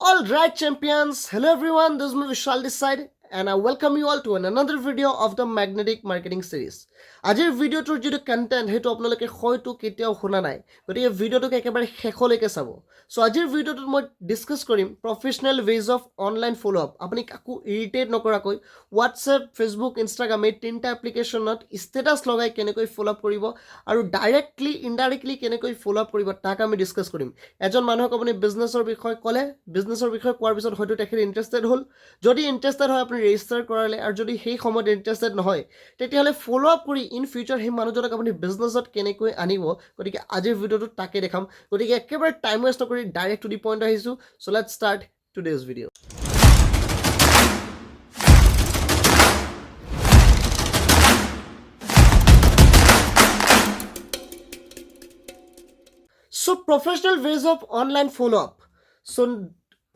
All right, champions. Hello, everyone. This is me, Vishal this side, and I welcome you all to another video of the Magnetic Marketing Series. আজিৰ ভিডিঅ'টোৰ যিটো content, সেইটো আপোনালোকে হয়তো কেতিয়াও শুনা নাই। গতিকে ভিডিঅ'টোক একেবাৰে শেষলৈকে চাব। চ' আজিৰ ভিডিঅ'টোত মই ডিছকাছ কৰিম professional ways of online follow up। আপুনি কাকো ইৰিটেট নকৰাকৈ হোৱাটছএপ, ফেচবুক, ইনষ্টাগ্ৰাম এই তিনিটা এপ্লিকেশ্যনত ষ্টেটাছ লগাই কেনেকৈ ফ'ল' আপ কৰিব আৰু ডাইৰেক্টলি, ইনডাইৰেক্টলি কেনেকৈ ফ'ল' আপ কৰিব, তাক আমি ডিছকাছ কৰিম। এজন মানুহক আপুনি বিজনেছৰ বিষয়ে ক'লে, বিজনেছৰ বিষয়ে কোৱাৰ পিছত হয়তো তেখেত ইণ্টাৰেষ্টেড হ'ল। যদি ইণ্টাৰেষ্টেড হয়, আপুনি ৰেজিষ্টাৰ কৰালে আৰু যদি সেই সময়ত ইণ্টাৰেষ্টেড নহয়, তেতিয়াহ'লে ফ'ল' আপ কৰি ইন ফিউচাৰ সেই মানুহজনক আপুনি বিজনেছত কেনেকৈ আনিব, গতিকে আজিৰ ভিডিঅ'টোত তাকে দেখাম। গতিকে একেবাৰে টাইম ৱেষ্ট নকৰি ডাইৰেক্ট টু the point আহিছোঁ। So let's start today's video. So professional ways of online follow up. So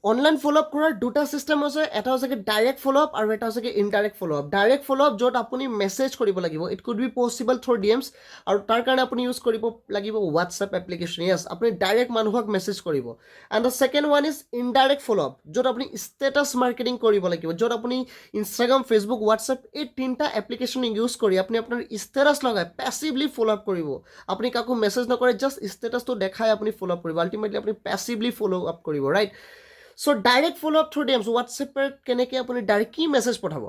online follow up কৰাৰ দুটা ছিষ্টেম আছে। এটা হৈছে কি ডাইৰেক্ট ফ'ল' আপ আৰু এটা হৈছে কি indirect follow up। Direct follow up, য'ত আপুনি মেছেজ কৰিব লাগিব। It could be possible through DMs আৰু তাৰ কাৰণে আপুনি ইউজ কৰিব লাগিব হোৱাটছএপ এপ্লিকেশ্যন। য়েছ, আপুনি ডাইৰেক্ট মানুহক মেছেজ কৰিব। And the second one is indirect follow up, য'ত আপুনি ষ্টেটাছ মাৰ্কেটিং কৰিব লাগিব, য'ত আপুনি ইনষ্টাগ্ৰাম, ফেচবুক, হোৱাটছএপ এই তিনিটা এপ্লিকেশ্যন ইউজ কৰি আপুনি আপোনাৰ ষ্টেটাছ লগাই পেচিভলি ফ'ল' আপ কৰিব। আপুনি কাকো মেছেজ নকৰে, জাষ্ট ষ্টেটাছটো দেখাই আপুনি ফ'ল' আপ কৰিব। আল্টিমেটলি আপুনি পেচিভলি ফ'ল' আপ কৰিব, right? So direct follow up through DMs, হোৱাটছএপত কেনেকৈ আপুনি ডাইৰেক্ট কি মেছেজ পঠাব?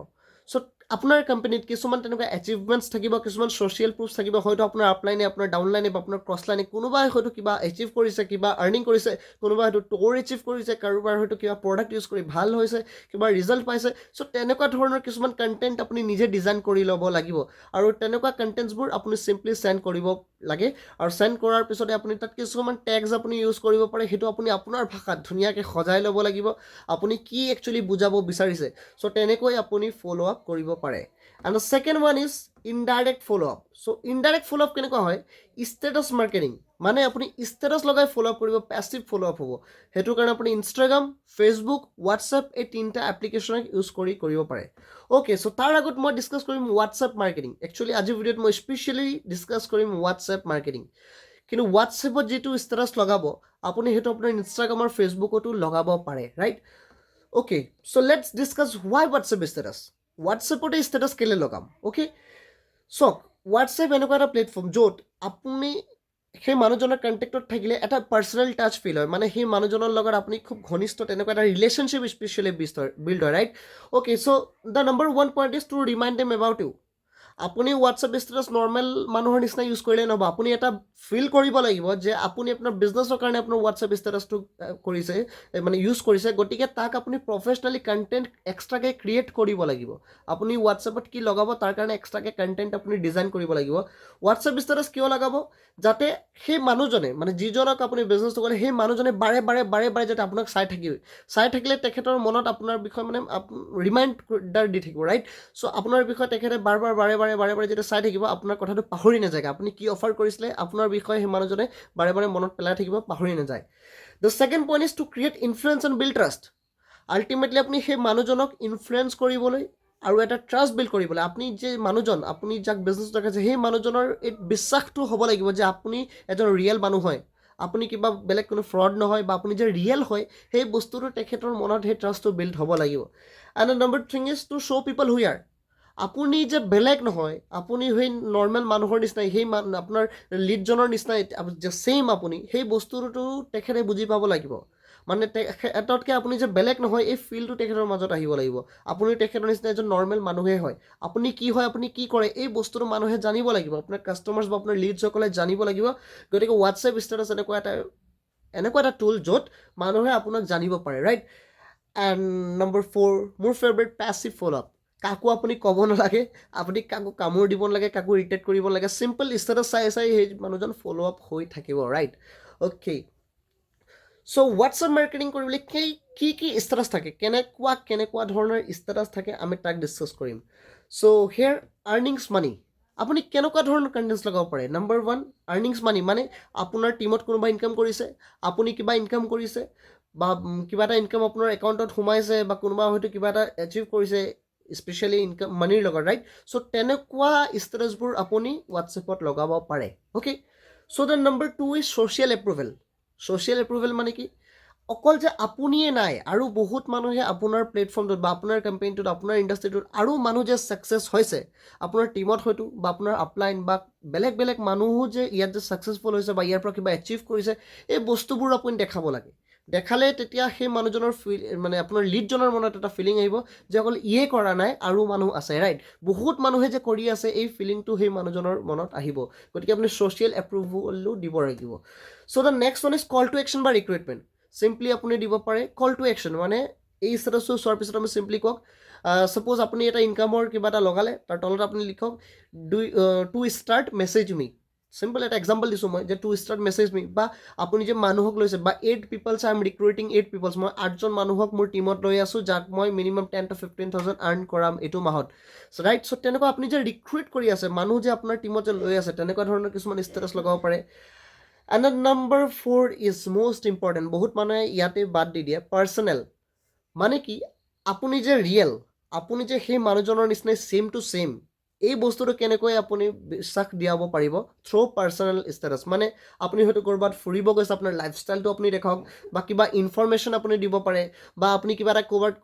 চ' আপোনাৰ কোম্পানীত কিছুমান তেনেকুৱা এচিভমেণ্টছ থাকিব, কিছুমান ছ'চিয়েল প্ৰুফ থাকিব। হয়তো আপোনাৰ আপলাইনে, আপোনাৰ ডাউনলাইনে বা আপোনাৰ ক্ৰছলাইনে কোনোবাই হয়তো কিবা এচিভ কৰিছে, কিবা আৰ্নিং কৰিছে, কোনোবাই হয়তো ট'ৰ এচিভ কৰিছে, কাৰোবাৰ হয়তো কিবা প্ৰডাক্ট ইউজ কৰি ভাল হৈছে, কিবা ৰিজাল্ট পাইছে। চ' তেনেকুৱা ধৰণৰ কিছুমান কণ্টেণ্ট আপুনি নিজে ডিজাইন কৰি ল'ব লাগিব আৰু তেনেকুৱা কণ্টেণ্টছবোৰ আপুনি চিম্পলি চেণ্ড কৰিব লাগে। আৰু চেণ্ড কৰাৰ পিছতে আপুনি তাত কিছুমান টেগছ আপুনি ইউজ কৰিব পাৰে। সেইটো আপুনি আপোনাৰ ভাষাত ধুনীয়াকৈ সজাই ল'ব লাগিব, আপুনি কি একচুৱেলি বুজাব বিচাৰিছে। চ' তেনেকৈ আপুনি ফ'ল' আপ কৰিব পাৰে। And the second one is indirect follow up। So indirect follow up কেনেকুৱা হয়? ষ্টেটাছ মাৰ্কেটিং, মানে আপুনি ষ্টেটাছ লগাই ফ'ল' আপ কৰিব, পেচিভ ফ'ল' আপ হ'ব। সেইটো কাৰণে আপুনি ইনষ্টাগ্ৰাম, ফেচবুক, হোৱাটছএপ এই তিনিটা এপ্লিকেশ্যনক ইউজ কৰি কৰিব পাৰে। অ'কে, চ' তাৰ আগত মই ডিছকাছ কৰিম হোৱাটছএপ মাৰ্কেটিং। একচুৱেলি আজিৰ ভিডিঅ'ত মই স্পেচিয়েলি ডিছকাছ কৰিম হোৱাটছএপ মাৰ্কেটিং। কিন্তু হোৱাটছএপত যিটো ষ্টেটাছ লগাব আপুনি, সেইটো আপোনাৰ ইনষ্টাগ্ৰাম আৰু ফেচবুকতো লগাব পাৰে, right? Okay, so let's discuss why WhatsApp status। হোৱাটছএপতে status কেলৈ লগাম? অ'কে, চাওক, হোৱাটছএপ এনেকুৱা এটা প্লেটফৰ্ম য'ত আপুনি সেই মানুহজনৰ কণ্টেক্টত থাকিলে এটা পাৰ্চনেল টাচ ফিল হয়। মানে সেই মানুহজনৰ লগত আপুনি খুব ঘনিষ্ঠ, তেনেকুৱা এটা ৰিলেশ্যনশ্বিপ স্পেচিয়েলি বিল্ড হয়, right? Okay, so the number one point is to remind them about you। আপুনি হোৱাটছএপ ষ্টেটাছ নৰ্মেল মানুহৰ নিচিনা ইউজ কৰিলে নহ'ব। আপুনি এটা ফিল কৰিব লাগিব যে আপুনি আপোনাৰ বিজনেছৰ কাৰণে আপোনাৰ হোৱাটছএপ ষ্টেটাছটো কৰিছে, মানে ইউজ কৰিছে। গতিকে তাক আপুনি প্ৰফেচনেলি কণ্টেণ্ট এক্সট্ৰাকৈ ক্ৰিয়েট কৰিব লাগিব। আপুনি হোৱাটছএপত কি লগাব, তাৰ কাৰণে এক্সট্ৰাকৈ কণ্টেণ্ট আপুনি ডিজাইন কৰিব লাগিব। হোৱাটছএপ ষ্টেটাছ কিয় লগাব? যাতে সেই মানুহজনে, মানে যিজনক আপুনি বিজনেছটো কৰে, সেই মানুহজনে বাৰে বাৰে বাৰে বাৰে যাতে আপোনাক চাই থাকিব। চাই থাকিলে তেখেতৰ মনত আপোনাৰ বিষয়ে মানে ৰিমাইণ্ডাৰ দি থাকিব, ৰাইট? চ' আপোনাৰ বিষয়ে তেখেতে বাৰ বাৰ বাৰে বাৰে বাৰে বাৰে যেতিয়া চাই থাকিব, আপোনাৰ কথাটো পাহৰি নাযায়। আপুনি কি অফাৰ কৰিছিলে, আপোনাৰ বিষয়ে সেই মানুহজনে বাৰে বাৰে মনত পেলাই থাকিব, পাহৰি নাযায়। The second point is to create influence and build trust। Ultimately আপুনি সেই মানুহজনক ইনফ্লুৱেঞ্চ কৰিবলৈ আৰু এটা ট্ৰাষ্ট বিল্ড কৰিবলৈ, আপুনি যে মানুহজন, আপুনি যাক বিজনেছ দেখাইছে, সেই মানুহজনৰ এই বিশ্বাসটো হ'ব লাগিব যে আপুনি এজন ৰিয়েল মানুহ হয়, আপুনি কিবা বেলেগ কোনো ফ্ৰড নহয় বা আপুনি যে ৰিয়েল হয়, সেই বস্তুটো তেখেতৰ মনত সেই ট্ৰাষ্টটো বিল্ড হ'ব লাগিব। And the number thing is to show people who are। আপুনি যে বেলেগ নহয়, আপুনি সেই নৰ্মেল মানুহৰ নিচিনাই, সেই আপোনাৰ লিডজনৰ নিচিনাই যে ছেইম আপুনি, সেই বস্তুটো তেখেতে বুজি পাব লাগিব। মানে তেখেততকৈ আপুনি যে বেলেগ নহয়, এই ফিলটো তেখেতৰ মাজত আহিব লাগিব। আপুনি তেখেতৰ নিচিনা এজন নৰ্মেল মানুহেই হয়। আপুনি কি হয়, আপুনি কি কৰে, এই বস্তুটো মানুহে জানিব লাগিব। আপোনাৰ কাষ্টমাৰ্ছ বা আপোনাৰ লিডছসকলে জানিব লাগিব। গতিকে হোৱাটছএপ ষ্টেটাছ এনেকুৱা এটা টুল য'ত মানুহে আপোনাক জানিব পাৰে, ৰাইট? এণ্ড নম্বৰ ফ'ৰ, মোৰ ফেভৰেট, পেচিভ ফ'ল' আপ। কাকো আপুনি ক'ব নালাগে, আপুনি কাকো কামোৰ দিব নালাগে, কাকো ইৰিটেট কৰিব নালাগে। চিম্পল ষ্টেটাছ চাই চাই সেই মানুহজন ফ'ল' আপ হৈ থাকিব, right? Okay, so WhatsApp marketing কৰিবলৈ কি কি কি ষ্টেটাছ থাকে, কেনেকুৱা কেনেকুৱা ধৰণৰ ষ্টেটাছ থাকে, আমি তাক ডিছকাছ কৰিম। চ' হেয়াৰ আৰ্নিংছ মানি, আপুনি কেনেকুৱা ধৰণৰ কণ্টেণ্টছ লগাব পাৰে? নম্বৰ ওৱান, আৰ্নিংছ মানি, মানে আপোনাৰ টীমত কোনোবা ইনকাম কৰিছে, আপুনি কিবা ইনকাম কৰিছে বা কিবা এটা ইনকাম আপোনাৰ একাউণ্টত সোমাইছে বা কোনোবা হয়তো কিবা এটা এচিভ কৰিছে, স্পেচিয়েলি ইনকাম মানিৰ লগত, ৰাইট? চ' তেনেকুৱা ষ্টেটাছবোৰ আপুনি হোৱাটছএপত লগাব পাৰে। Okay, so the number two is social approval। Social approval মানে কি? অকল যে আপুনিয়ে নাই, আৰু বহুত মানুহে আপোনাৰ প্লেটফৰ্মটোত বা আপোনাৰ কেম্পেইনটোত, আপোনাৰ ইণ্ডাষ্ট্ৰিটোত আৰু মানুহ যে ছাকচেছ হৈছে, আপোনাৰ টীমত হয়তো বা আপোনাৰ আপলাইন বা বেলেগ বেলেগ মানুহো যে ইয়াত যে ছাকচেছফুল হৈছে বা ইয়াৰ পৰা কিবা এচিভ কৰিছে, এই বস্তুবোৰ আপুনি দেখাব লাগে। দেখালে তেতিয়া সেই মানুহজনৰ ফিল, মানে আপোনাৰ লিডজনৰ মনত এটা ফিলিং আহিব যে অকল ইয়ে কৰা নাই, আৰু মানুহ আছে, ৰাইট? বহুত মানুহে যে কৰি আছে, এই ফিলিংটো সেই মানুহজনৰ মনত আহিব। গতিকে আপুনি ছ'চিয়েল এপ্ৰুভেলো দিব লাগিব। So the next one is call to action বা ৰিক্ৰুইটমেণ্ট। চিম্পলি আপুনি দিব পাৰে কল টু একশ্যন, মানে এই ষ্টেটাছটো চোৱাৰ পিছত আমি চিম্পলি কওক, ছাপ'জ আপুনি এটা ইনকামৰ কিবা এটা লগালে, তাৰ তলত আপুনি লিখক দুই "To start, message me"। Simple এটা এক্সাম্পল দিছোঁ মই যে "To start, message me" বা আপুনি যে মানুহক লৈছে বা "Eight peoples, I am recruiting eight peoples", মই আঠজন মানুহক মোৰ টীমত লৈ আছোঁ, যাক মই minimum 10 to 15 thousand earn কৰাম এইটো মাহত, ৰাইট? চ' তেনেকুৱা আপুনি যে ৰিক্ৰুইট কৰি আছে, মানুহ যে আপোনাৰ টীমত যে লৈ আছে, তেনেকুৱা ধৰণৰ কিছুমান ষ্টেটাছ লগাব পাৰে। And the number four is most important। বহুত মানুহে ইয়াতে বাদ দি দিয়ে। পাৰ্চনেল মানে কি? আপুনি যে ৰিয়েল, আপুনি যে সেই মানুহজনৰ নিচিনাই ছেইম টু ছেইম, এই বস্তুটো কেনেকৈ আপুনি বিশ্বাস দিয়াব পাৰিব? Through' personal status. মানে আপুনি হয়তো ক'ৰবাত ফুৰিব গৈছে, আপোনাৰ লাইফষ্টাইলটো আপুনি দেখাওক বা কিবা ইনফৰমেশ্যন আপুনি দিব পাৰে বা আপুনি কিবা এটা ক'ৰবাত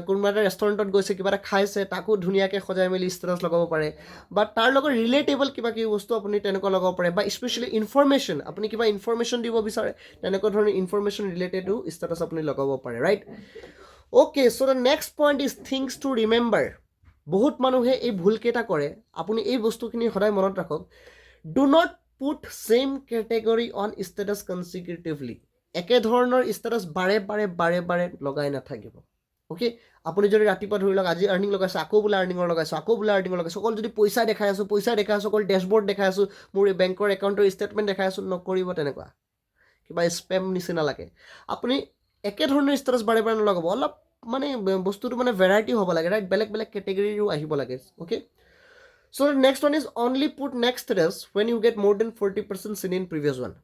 কোনোবা এটা ৰেষ্টুৰেণ্টত গৈছে, কিবা এটা খাইছে, তাকো ধুনীয়াকৈ সজাই মেলি ষ্টেটাছ লগাব পাৰে বা তাৰ লগত ৰিলেটেবল কিবা কিবি বস্তু আপুনি তেনেকুৱা লগাব পাৰে বা স্পেচিয়েলি ইনফৰমেশ্যন, আপুনি কিবা ইনফৰমেশ্যন দিব বিচাৰে, তেনেকুৱা ধৰণৰ ইনফৰমেশ্যন ৰিলেটেডো ষ্টেটাছ আপুনি লগাব পাৰে, right? Okay, so the next point is things to remember। বহুত মানুহে এই ভুলকেইটা কৰে। আপুনি এই বস্তুখিনি সদায় মনত ৰাখক। Do not put same category on status consecutively। একেধৰণৰ ষ্টেটাছ বাৰে বাৰে বাৰে বাৰে লগাই নাথাকিব, অ'কে? আপুনি যদি ৰাতিপুৱা ধৰি লওক আজি আৰ্নিং লগাইছোঁ, আকৌ বোলে আৰ্নিঙৰ লগাইছোঁ, আকৌ বোলে আৰ্নিঙৰ লগাইছোঁ, অকল যদি পইচা দেখাই আছোঁ, পইচা দেখাই আছোঁ, অকল ডেছবৰ্ড দেখাই আছোঁ, মোৰ এই বেংকৰ একাউণ্টৰ ষ্টেটমেণ্ট দেখাই আছোঁ, নকৰিব তেনেকুৱা। কিবা স্পেম নিচিনা লাগে। আপুনি একেধৰণৰ ষ্টেটাছ বাৰে বাৰে নলগাব। অলপ মানে বস্তুটো মানে ভেৰাইটি হ'ব লাগে, ৰাইট? বেলেগ বেলেগ কেটেগৰীৰো আহিব লাগে, okay? So next one is only put next status when you get more than 40% seen in previous one।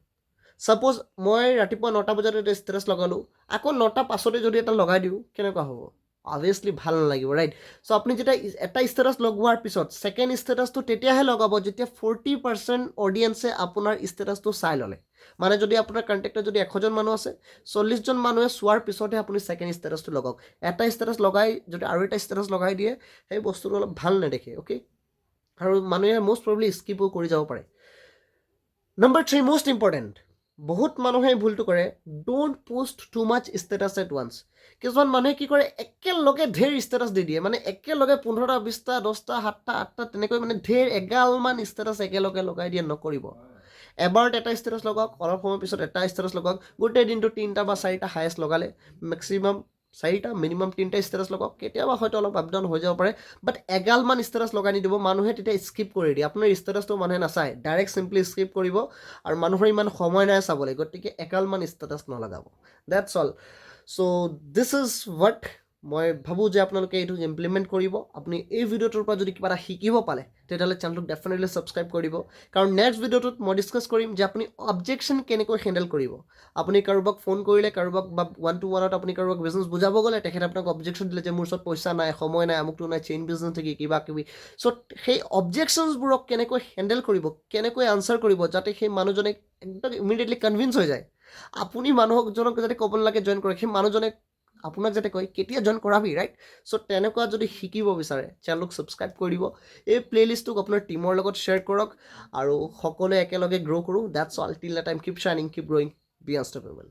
Suppose মই ৰাতিপুৱা 9টা বজাত এটা ষ্টেটাছ লগালোঁ, আকৌ 9টা পাছতে যদি এটা লগাই দিওঁ, কেনেকুৱা হ'ব? অভিয়াছলি ভাল নালাগিব, ৰাইট? চ' আপুনি যেতিয়া এটা ষ্টেটাছ লগোৱাৰ পিছত ছেকেণ্ড ষ্টেটাছটো তেতিয়াহে লগাব যেতিয়া 40% অডিয়েঞ্চে আপোনাৰ ষ্টেটাছটো চাই ল'লে। মানে যদি আপোনাৰ কণ্টেক্টত যদি 100জন মানুহ আছে, 40জন মানুহে চোৱাৰ পিছতহে আপুনি ছেকেণ্ড ষ্টেটাছটো লগাওক। এটা ষ্টেটাছ লগাই যদি আৰু এটা ষ্টেটাছ লগাই দিয়ে, সেই বস্তুটো অলপ ভাল নেদেখে, অ'কে? আৰু মানুহে মষ্ট প্ৰবেবলি স্কিপো কৰি যাব পাৰে। নম্বৰ থ্ৰী, মষ্ট ইম্পৰ্টেণ্ট, বহুত মানুহে এই ভুলটো কৰে। Don't post too much status at once। কিছুমান মানুহে কি কৰে, একেলগে ঢেৰ ষ্টেটাছ দি দিয়ে। মানে একেলগে 15টা, 20টা, 10টা, সাতটা, আঠটা, তেনেকৈ মানে ঢেৰ এগালমান ষ্টেটাছ একেলগে লগাই দিয়ে। নকৰিব। এবাৰত এটা ষ্টেটাছ লগাওক, অলপ সময়ৰ পিছত এটা ষ্টেটাছ লগাওক। গোটেই দিনটো তিনিটা বা চাৰিটা হায়েষ্ট লগালে, মেক্সিমাম চাৰিটা, মিনিমাম তিনিটা ষ্টেটাছ লগাওক। কেতিয়াবা হয়তো অলপ আপ ডাউন হৈ যাব পাৰে, বাট এগালমান ষ্টেটাছ লগাই নিদিব। মানুহে তেতিয়া স্কিপ কৰি দিয়ে। আপোনাৰ ষ্টেটাছটো মানুহে নাচায়, ডাইৰেক্ট চিম্পলি স্কিপ কৰিব আৰু মানুহৰ ইমান সময় নাই চাবলৈ। গতিকে এগালমান status নলগাব। That's all. So this is what মই ভাবোঁ যে আপোনালোকে এইটো ইমপ্লিমেণ্ট কৰিব। আপুনি এই ভিডিঅ'টোৰ পৰা যদি কিবা এটা শিকিব পালে, তেতিয়াহ'লে চেনেলটোক ডেফিনেটলি ছাবস্ক্ৰাইব কৰিব, কাৰণ নেক্সট ভিডিঅ'টোত মই ডিছকাছ কৰিম যে আপুনি অবজেকশ্যন কেনেকৈ হেণ্ডেল কৰিব। আপুনি কাৰোবাক ফোন কৰিলে, কাৰোবাক বা ওৱান টু ওৱানত আপুনি কাৰোবাক বিজনেছ বুজাব গ'লে তেখেতে আপোনাক অবজেকশ্যন দিলে যে মোৰ ওচৰত পইচা নাই, সময় নাই, আমুকটো নাই, চেইন বিজনেছ নেকি, কিবা কিবি। চ' সেই অবজেকশ্যনছবোৰক কেনেকৈ হেণ্ডেল কৰিব, কেনেকৈ আনচাৰ কৰিব, যাতে সেই মানুহজনে একদম ইমিডিয়েটলি কনভিন্স হৈ যায়। আপুনি মানুহজনক যাতে ক'ব নালাগে জইন কৰে, সেই মানুহজনে আপোনাক যাতে কয় কেতিয়া জইন কৰাবি, ৰাইট? চ' তেনেকুৱা যদি শিকিব বিচাৰে, চেনেলটোক ছাবস্ক্ৰাইব কৰি দিব। এই প্লে'লিষ্টটোক আপোনাৰ টীমৰ লগত শ্বেয়াৰ কৰক আৰু সকলোৱে একেলগে গ্ৰ' কৰোঁ। That's all. Till the time, keep shining, keep growing, be unstoppable।